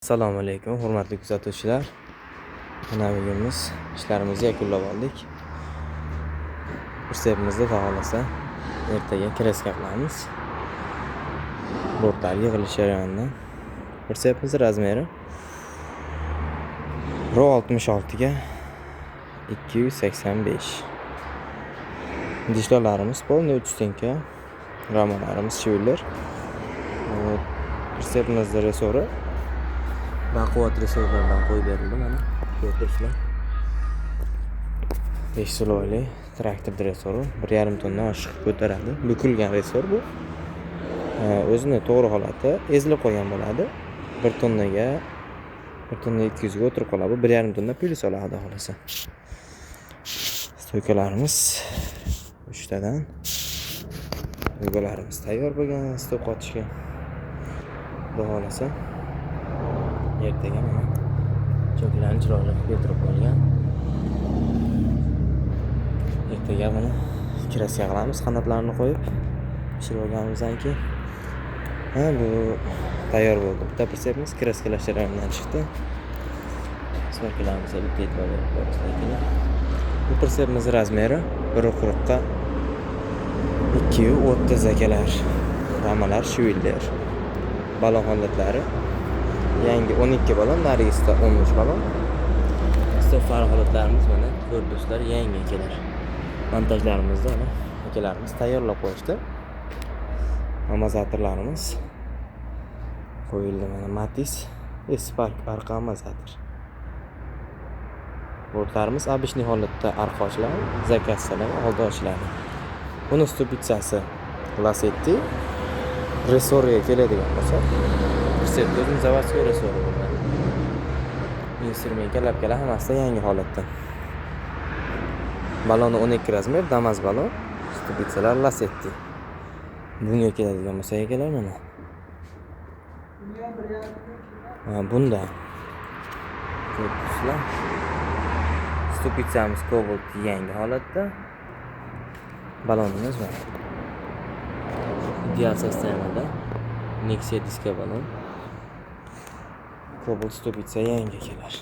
Assalomu alaykum, hurmatli kuzatuvchilar. Mana bugun biz ishlarimizni yakunlab oldik. Pritsepimizni, xudo xohlasa, ertaga краска qilamiz. Bortlar yig'ilish jarayonida. Pritsepimiz размер i 1.66 ga 285. Dishlarimiz полный 3 стенка, ramalarimiz Schwiller. Pritsepimizni ressori baquvvat ressorlardan qo'yib berildi, mana ko'rib turibsizlar. 5 слой li traktor ressori 1,5 tonna oshiq ko'taradi. Bukilgan ressor bu. O'zini to'g'ri holati ezilib qolgan bo'ladi. 1 tonnaga, 1 tonna 200 ga o'tirib qoladi. Bu 1,5 tonna плюс oladi, xudo xohlasa. Стойка larimiz uchtadan. Стойка larimiz tayyor bo'lgan stop qotishga. Xudo xohlasa, ertaga mana choklarni chiroyli qilib keltirib qo'yilgan. Ertaga buni краска qilamiz, qanotlarini qo'yib, pishirib olganimizdan keyin. Ha, bu tayyor bo'ldi. Bitta pritsepimiz краска lash jarayonidan chiqdi. Сварка larimizga bitta e'tibor berib ko'rasizlar, akalar. Bu pritsepimiz размер i 1.40 ga 2.30, akalar. Ramalar Schwiller. Balon holatlari yangi 12 balon, narigisida 13 balon. Stoplar holatlarimiz, mana, ko'rib turibsizlar, yangi, akalar. Montajlarimizni mana akalarimiz tayyorlab qo'yishdi. Amortizatorlarimiz qo'yildi, mana Matiz Spark arqa amortizator. Bortlarimiz обычный holatda arqa ochiladi, заказ salar oldi ochiladi. Buni ступица si Lasetti. Ressoriga keladigan bo'lsak, pritsepda o'zini заводской ressori bo'ladi. Instrument kalabkalar hammasida yangi holatda. Baloni 12 размер, Damas balon, ступица lar Lasetti. Bunga keladigan bo'lsak, akalar, mana. Ha, bunda ko'rib turibsizlar. Ступица miz Cobalt, yangi holatda. Balonimiz mana. Ideal состояние da. Nexia diska balon. Cobalt ступица yangi kelar.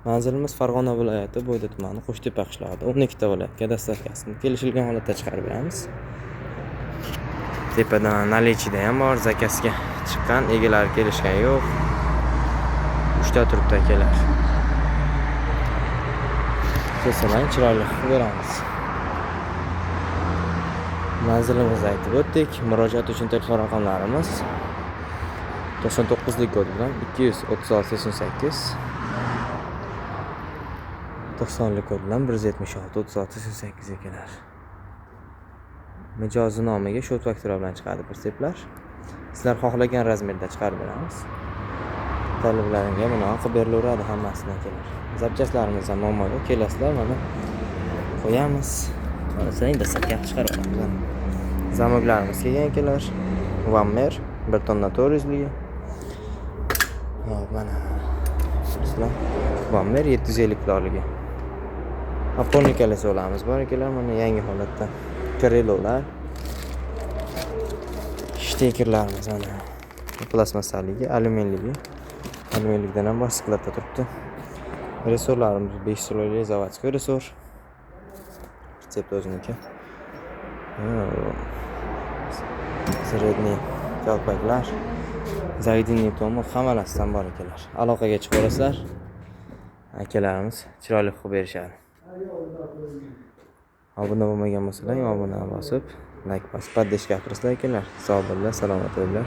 Manzilimiz Farg'ona viloyati, Bo'yda tumani, Qo'shtepa qishlog'ida. 12 ta viloyatga доставка sini kelishilgan holatda chiqarib beramiz. Tepadan наличие da ham bor, заказ ga chiqqan, egalari kelishgan yo'q. Uchta turibdi, akalar. Kelsalar, chiroyli qilib beramiz. Manzilimizni aytib o'tdik. Murojaat uchun telefon raqamlarimiz 99lik kod bilan 236 88, 90lik kod bilan 176 36 88, akalar. Mijozi nomiga счёт faktura bilan chiqadi pritseplar. Sizlar xohlagan размер da chiqarib beramiz. Talablaringga binoan qilib berilaveradi hammasini, akalar. Запчасть larimizda muammo yo'q. Kelasizlar, mana qo'yamiz. Xohlasang, dastlabki chiqarib olamiz. Замок larimiz kelgan, akalar. Vammer 1 tonna 400 ligi. Hop, mana ko'rasizlar. Vammer 750 kiloligi. Опорный колесо larimiz bor, akalar, mana yangi holatda. Крыло lar. Штекер larimiz mana plastmassaligi, alyuminligi. Alyuminlikdan ham bor, склад da turibdi. Ressorlarimiz 5 слой li заводской ressor. Retsepti o'ziniki. Средний kalpaklar, Zaydinli tomi hammalasidan bor, akalar. Aloqaga chiqaverasizlar. Akalarimiz chiroyli qilib berishadi. Obuna bo'lmagan bo'lsalar, obuna bosib, layk bosib, поддержка qilasizlar, akalar. Sog' bo'linglar, salomat bo'linglar.